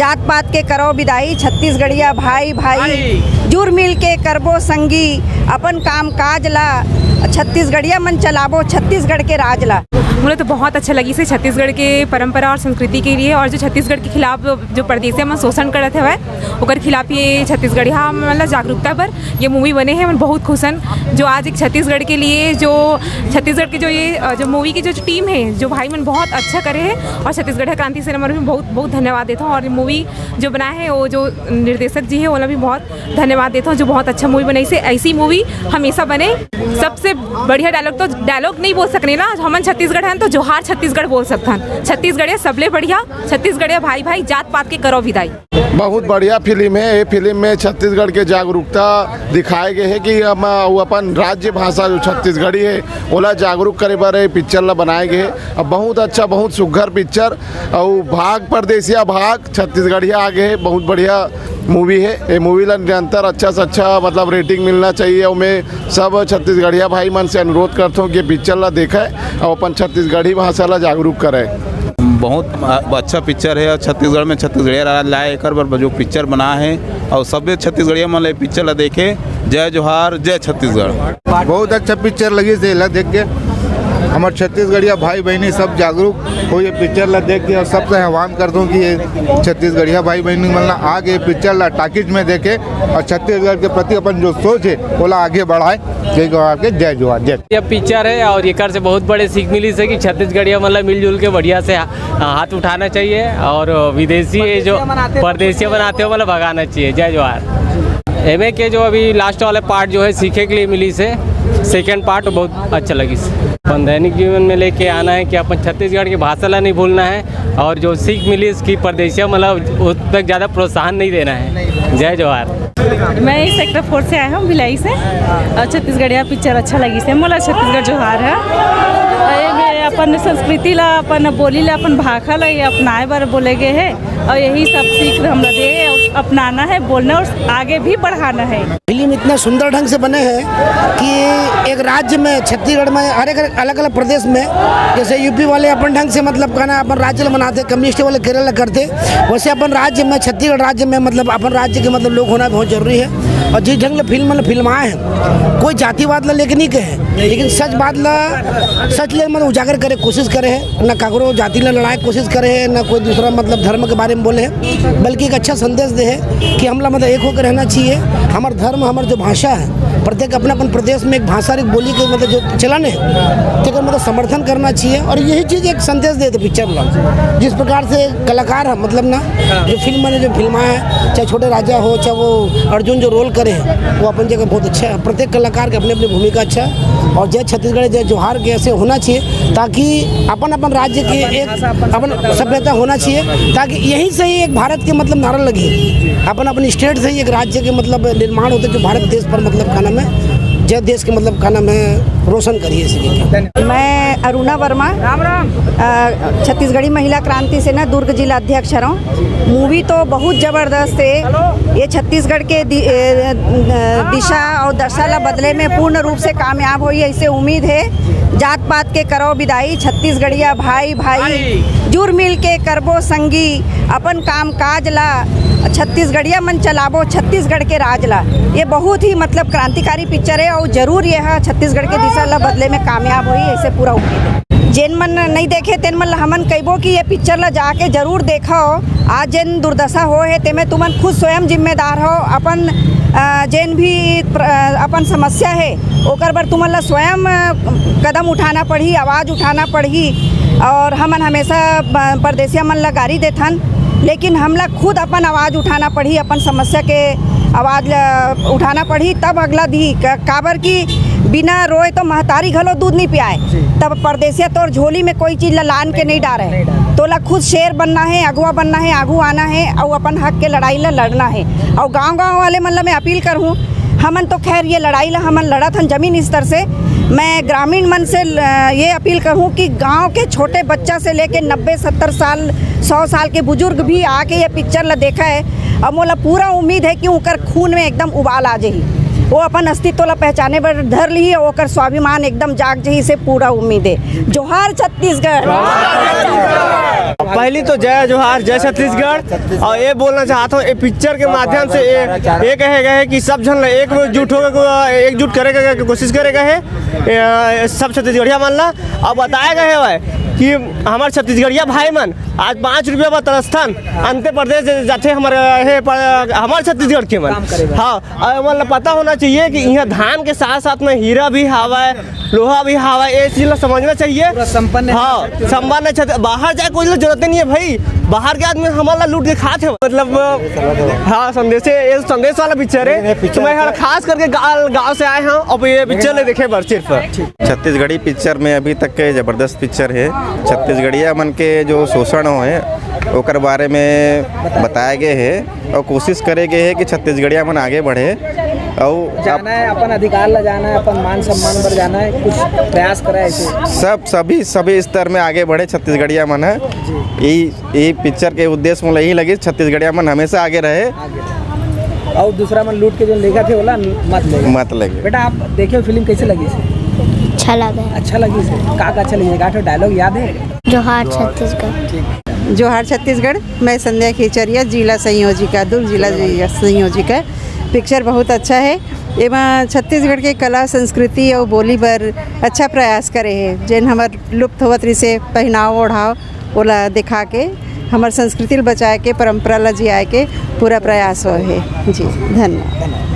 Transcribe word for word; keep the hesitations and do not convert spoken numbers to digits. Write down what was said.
जात पात के करो बिदाई, छत्तीसगढ़िया भाई भाई, भाई। जुर मिल के करबो संगी, अपन काम काज ला, छत्तीसगढ़िया मन चलाबो छत्तीसगढ़ के राज ला। मुझे तो बहुत अच्छा लगी से छत्तीसगढ़ के परंपरा और संस्कृति के लिए, और जो छत्तीसगढ़ के खिलाफ जो परदेसिया मन शोषण करत हवय, ओकर खिलाफ ये छत्तीसगढ़िया मन ला जागरूकता बर ये मूवी बने हे। हम बहुत खुश हन जो आज एक छत्तीसगढ़ के लिए जो छत्तीसगढ़ के जो ये, अ, जो मूवी की जो टीम है, जो भाई मन बहुत अच्छा करे हैं, और छत्तीसगढ़िया क्रांति सेना मन भी बहुत बहुत धन्यवाद देता हूँ। और ये मूवी जो बनाए है, वो जो निर्देशक जी है, ओला भी बहुत धन्यवाद देता हूँ जो बहुत अच्छा मूवी बनाई से। ऐसी मूवी हमेशा बने। सबसे बढ़िया डायलॉग तो डायलॉग नहीं बोल सकने ना, हमन छत्तीसगढ़ हन तो जोहार छत्तीसगढ़ बोल सकथन। छत्तीसगढ़िया सबले बढ़िया, छत्तीसगढ़िया भाई भाई, जात पात के करो बिदाई। बहुत बढ़िया फिल्म है। ये फिल्म में छत्तीसगढ़ के जागरूकता दिखाए गए है कि हम, वो अपन राज्य भाषा जो छत्तीसगढ़ी है, ओला जागरूक करे बर ये पिक्चर ला बनाए गए है। अब बहुत अच्छा, बहुत सुघर पिक्चर। और भाग परदेसिया भाग, छत्तीसगढ़िया आ गए है, बहुत बढ़िया मूवी है। ये मूवी ला निरंतर अच्छा से अच्छा, मतलब, रेटिंग मिलना चाहिए। और मैं सब छत्तीसगढ़िया भाई मन से अनुरोध करता हूँ कि पिक्चर ला देखे और अपन छत्तीसगढ़ी भाषा ला जागरूक करे। बहुत अच्छा पिक्चर है और छत्तीसगढ़ में छत्तीसगढ़िया राज लाए एकर बर जो पिक्चर बना है, और सभे छत्तीसगढ़िया मन ला पिक्चर ला देखे। जय जोहार, जय छत्तीसगढ़। बहुत अच्छा पिक्चर लगी से ला देख के हमर छत्तीसगढ़िया भाई बहनी सब जागरूक हो ये पिक्चर ला देख के, और सबसे आह्वान कर दूं कि ये छत्तीसगढ़िया भाई बहनी मन ला आके ये पिक्चर ला टाकीज में देखे और छत्तीसगढ़ के प्रति अपन जो सोच है ओला आगे बढ़ाए। जय जोहार के, जय जोहार, जय। यह पिक्चर है और एकर से बहुत बड़े सीख मिली से कि छत्तीसगढ़िया मतलब मिलजुल के बढ़िया से हा-, हाथ उठाना चाहिए और विदेशी ये जो परदेसिया बनाते हो मतलब भगाना चाहिए। जय जोहार। एमे के जो अभी लास्ट वाले पार्ट जो है सीखे के लिए मिली से, सेकंड पार्ट बहुत अच्छा लगी। अपन दैनिक जीवन में लेके आना है कि अपन छत्तीसगढ़ की भाषा ला नहीं भूलना है और जो सीख मिली इसकी परदेसिया मतलब उतना ज़्यादा प्रोत्साहन नहीं देना है। जय जोहार। मैं इस सेक्टर फोर से आया हूँ, भिलाई से। और छत्तीसगढ़िया पिक्चर अच्छा लगी से, मोला छत्तीसगढ़ जोहार है। और ये मेरे अपन संस्कृति ला, अपन बोली ला, अपन भाखा ला ये अपनाए बर बोले गए है। और यही सब सीख हम लोग दे, अपनाना है, बोलना और आगे भी बढ़ाना है। फिल्म इतना सुंदर ढंग से बने हैं कि एक राज्य में, छत्तीसगढ़ में, हर एक अलग-अलग प्रदेश में, जैसे यूपी वाले अपन ढंग से, मतलब, कहना अपन राज्य ला मनाते, कम्युनिस्ट वाले केरल ला करते, वैसे अपन राज्य में, छत्तीसगढ़ राज्य में, मतलब, अपन राज्य के, मतलब, लोग होना बहुत जरूरी है। और जिस ढंग से फिल्म, मतलब, फिल्माए हैं, कोई जातिवाद ला लेके नहीं कहे, लेकिन सच बात ला, सच ले, मतलब, उजागर करे कोशिश करे है, ना काकरो जाति ला लड़ाए कोशिश करे है, ना कोई दूसरा, मतलब, धर्म के बारे में बोले है, बल्कि एक अच्छा संदेश दे है कि हमला, मतलब, एक होकर रहना चाहिए। हमर धर्म, हमर जो भाषा है, प्रत्येक अपने अपन प्रदेश में एक भाषा और एक बोली के, मतलब, जो चलन है, तेकर, मतलब, समर्थन करना चाहिए। और यही चीज़ एक संदेश देते पिक्चर ला। जिस प्रकार से कलाकार है, मतलब ना, जो फिल्म में जो फिल्माया है, चाहे छोटे राजा हो, चाहे वो अर्जुन जो रोल करे हैं, वो अपन जगह बहुत अच्छा है। प्रत्येक कलाकार के अपनी अपनी भूमिका अच्छा है। और जय छत्तीसगढ़, जय जोहार के ऐसे होना चाहिए, ताकि अपन अपन राज्य के एक अपन सभ्यता होना चाहिए, ताकि यहीं से ही एक भारत के, मतलब, नारा लगे, अपन अपनी स्टेट से ही एक राज्य के, मतलब, निर्माण होते, जो भारत देश पर, मतलब, का नाम है, जय देश के, मतलब, का नाम है, रोशन करिए इसी के। मैं अरुणा वर्मा, राम राम। अ, छत्तीसगढ़ी महिला क्रांति सेना दुर्ग जिला अध्यक्ष हरौं। मूवी तो बहुत जबरदस्त है। ये छत्तीसगढ़ के दि-, ए, अ, दिशा और दशा ला बदले में पूर्ण रूप से कामयाब होई, ऐसे उम्मीद है। जात पात के करो बिदाई, छत्तीसगढ़िया भाई भाई, भाई। जुर मिल के करबो संगी, अपन काम काज ला, छत्तीसगढ़िया मन चलाबो छत्तीसगढ़ के राज ला। ये बहुत ही, मतलब, क्रांतिकारी पिक्चर है और जरूर ये ह छत्तीसगढ़ के दिशा ला बदले में कामयाब होई, ऐसे पूरा उम्मीद है। जेन मन नहीं देखे, तेन मन ला हमन कहिबो कि ये पिक्चर ला जाके जरूर देखो। आज जेन दुर्दशा हो है, तेमे तुमन खुद स्वयं जिम्मेदार हो। अपन, अ, जेन भी प्र-, अ, अपन समस्या है, ओकर बर तुमन ला स्वयं, अ, कदम उठाना पड़ही, आवाज उठाना पड़ही। और हमन हमेशा ब-, परदेसिया मन ला गारी देथन, लेकिन हमला खुद अपन आवाज उठाना पड़ही, अपन समस्या के आवाज ला उठाना पड़ही, तब अगला दिही। क-, काबर कि बिना रोए तो महतारी घलो दूध नहीं पियाए। जी। तब परदेसिया तोर झोली में कोई चीज ला लान के नहीं डारे। नहीं डारे। तोला खुद शेर बनना है, अगुवा बनना है, आगू आना है और अपन हक के लड़ाई ला लड़ना है। और गांव-गांव वाले मन ला मैं अपील करहूँ, हमन तो खैर ये लड़ाई ला हमन लड़त हन जमीन स्तर से। मैं ग्रामीण मन से ल-, ये अपील करहूँ कि गांव के छोटे बच्चा से लेके नब्बे, सत्तर साल, सौ साल के बुजुर्ग भी आके ये पिक्चर ला देखा है। और मोला पूरा उम्मीद है कि उनकर खून में एकदम उबाल आ जाही। वो अपन अस्तित्व ला पहचाने बर धर लिही, ओकर स्वाभिमान एकदम जाग जही, से पूरा उम्मीद हे। जोहार छत्तीसगढ़। पहली तो जय जोहार, जय छत्तीसगढ़। और ये बोलना चाहता हूँ, ये पिक्चर के माध्यम से ये, ये कहे गए है कि सब झन ला एकजुट होकर को-, एकजुट करे के कोशिश करे गए है, ये, सब छत्तीसगढ़िया मन ला। अब बताया गए है कि हमारे छत्तीसगढ़िया भाई मन आज पाँच रुपया बर तरसथन, अंतर प्रदेश जाथे हमारे, हे, पर, हमारे छत्तीसगढ़ के मन। हाँ, और मतलब पता होना चाहिए कि यहाँ धान के साथ साथ में हीरा भी हावय, लोहा भी हावय, ये चीज ला समझना चाहिए। पूरा संपन्न है। हाँ, संपन्न है। छत-, बाहर जाए कोई ला जरूरत नहीं है भाई, बाहर के आदमी हमारा लूट के खात है। मतलब, हाँ, संदेश, ये संदेश वाला पिक्चर है। तो मैं यहाँ खास करके गाँव, गाँव से आए हूँ, अब ये पिक्चर ले देखे बर सिर्फ। छत्तीसगढ़ी पिक्चर में अभी तक के जबरदस्त पिक्चर है। छत्तीसगढ़िया मन के जो शोषण हो है, ओकर बारे में बताया गए है और कोशिश करे गए है कि छत्तीसगढ़िया मन आगे बढ़े। और जाना है, अपन अधिकार ला जाना है, अपन मान सम्मान पर जाना है, कुछ प्रयास करा है ऐसे। सब, सभी, सभी स्तर में आगे बढ़े छत्तीसगढ़िया मन है। यही, यही पिक्चर के उद्देश्य मोला यही लगी, छत्तीसगढ़िया मन हमेशा आगे रहे। और दूसरा मन लूट के जो लेगा थे, ओला मत लेगा। मत लेगा। बेटा, आप देखे फिल्म, कैसे लगी? अच्छा लगा। अच्छा लगी से? का, का अच्छा लगी? का ठो डायलॉग याद है? जोहार छत्तीसगढ़। जोहार छत्तीसगढ़। मैं संध्या खेचरिया, जिला संयोजिका, दुर्ग जिला संयोजिका। पिक्चर बहुत अच्छा है। एमा छत्तीसगढ़ के कला, संस्कृति और बोली बर अच्छा प्रयास करे है, जेन हमर लुप्त होवत रिसे पहनाव ओढ़ाव, ओला दिखा के हमर संस्कृति ल बचाए के, परंपरा ला जियाए के पूरा प्रयास होए हे। जी, धन्यवाद।